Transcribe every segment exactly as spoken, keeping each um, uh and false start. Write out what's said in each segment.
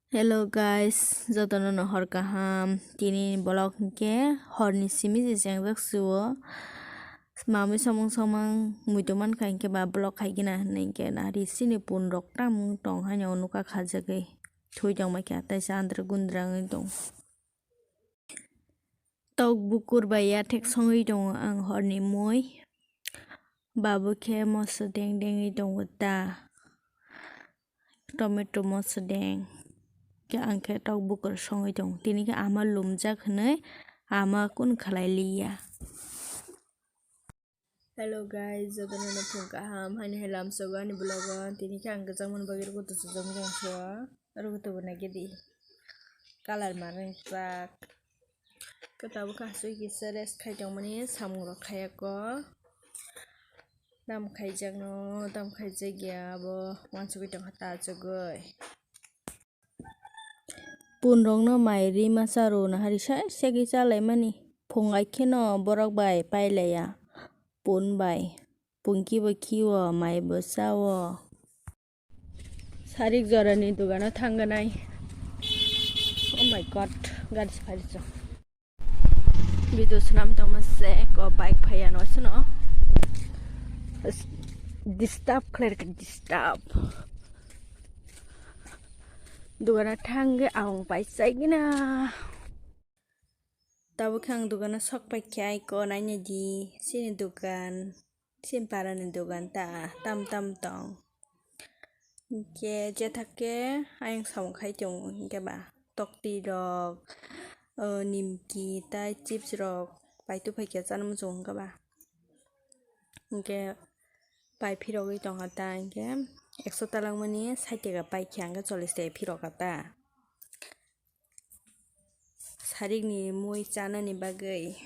Hello guys, jotono no hor kaham. Tini vlog hinkhe horni simi je chengjak sio. Mamui samung samang muitu mankha hinkhe ba vlog khaigina hinwi hinkhe nari sini pun rok tam tong haino nukha khajagwi. Thui tongma khe taisa andra gundra wngwi tong. Tok bukur bai yathek songwi tongo ang horni mui. Babu khe moso deng dengwi tongo ta. Tomato moso deng. Khe ang khe tok bukur songwi tongo. Tini khe ama lumjak hinwi ama kun khlai liya. Hello guys, jotono no phung kaham, haini hai lamsogo ani vlog o. Tini khe ang kwchangmani bagwi rugo tusu jom jom sio. Rugo tubu nai gidi. Color ma ringjak. Khe tabuk khe aswk kisa rest khai tongmani samung rok khayako. Tam khaijakno, tam khaijakya abo uansugwi tongkha ta achugwi. Punrokno mai ri masa rwna hari sai segwi chalaimani. Phung ai kheno borok bai pailaiya. Pun bai. Pun kibo khiwo, mai bo chawo. Sarik jorani dogano thangganai. Oh my God, gari se phari chwng. Video swnam tongma se ko bike phaiya no sino. Disturb khlai rikha, disturb. Dogano thangwi ang pai chaigina. Tabuk khe ang dogano sok pai khe ai ko naina di sini dogan. Simpara ni dogan ta tam tam tong. Hinkhe jethak khe ayang samung khai tongo hinkhe ba toktwi rok, o, nimki tai chips rok pai tuphaikhe chana muchungo hinkhe ba. Hinkhe pai phirogwi tongkha ta hinkhe ekso talangmani sait taka paikhe hinkhe chollish taka phirokha ta. Sarikni mui chanani bagwi.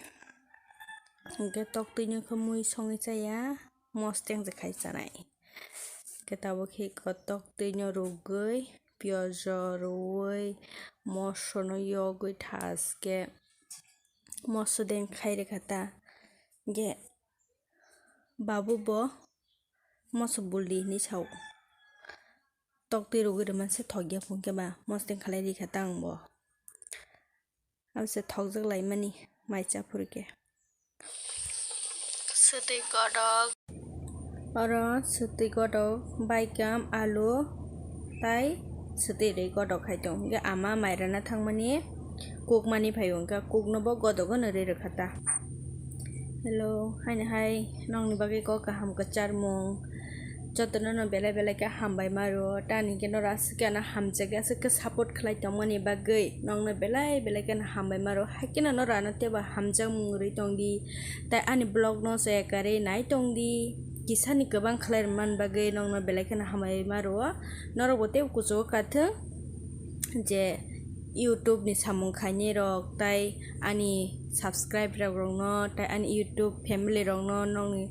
Hinkhe toktwino khe mui songwi chaya, mosteng se khai chanai. Hinkhe tabuk khe eko toktwino rwgwi, piyajo rwwi, mosono yogwi thaske moso deng khai rwkha ta. Hinkhe babu bo moso buldi hinwi sao. Toktwi rwgwi rwmani se thokya phungkhe ba mosteng khalai rikha ta ang bo. Abo se thokjak laimani mai cha phuru khe. Swtwi kodok. Oro swtwi kodok, baikam, alu tai swtwi rwi kodok khai tong. Hinkhe ama mai rana thangmani kukmani phaio, hinkhe kukno bo godogo no rwi rwkha ta. Hello, haini hai nokni bagwi kok kaham kwcharmung. Jotono no belai belai khe hambai ma rwo. Tani khe noro aswk khe ano hamjak, aswk khe support khlai tongmani bagwi nokno belai belai kheno hambai ma rwo. Hai kheno noro ano teibo hamjakmung rwi tong di. Tai ani vlog no chaya kwrwi nai tong di. Kisani kwbang khlai rwmani bagwi nokno belai kheno hambai ma rwo. Norok bo teibo kuchugo kathwng je YouTube ni samung khainai rok tai ani subscribe rok rokno tai ani YouTube family rokno nokni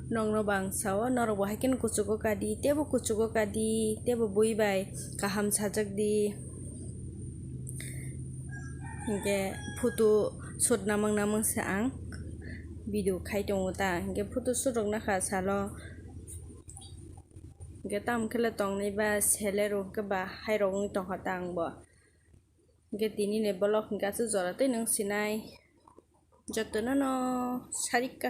nokno bang sao, norok bo hai kheno kuchugo kadi, teibo kuchugo kadi, teibo bui bai kaham sajak di. Hinkhe photo shoot namang namang se ang video khai tongo ta, hinkhe photo shoot rok nakha salo, hinkhe tamo khe le tongnai ba sele rok hinkhe ba hai rok wng tongkha ta ang bo. Hinkhe tini ni vlog hinkhe aswk jora tei nwng sinai. Jotono no sarikha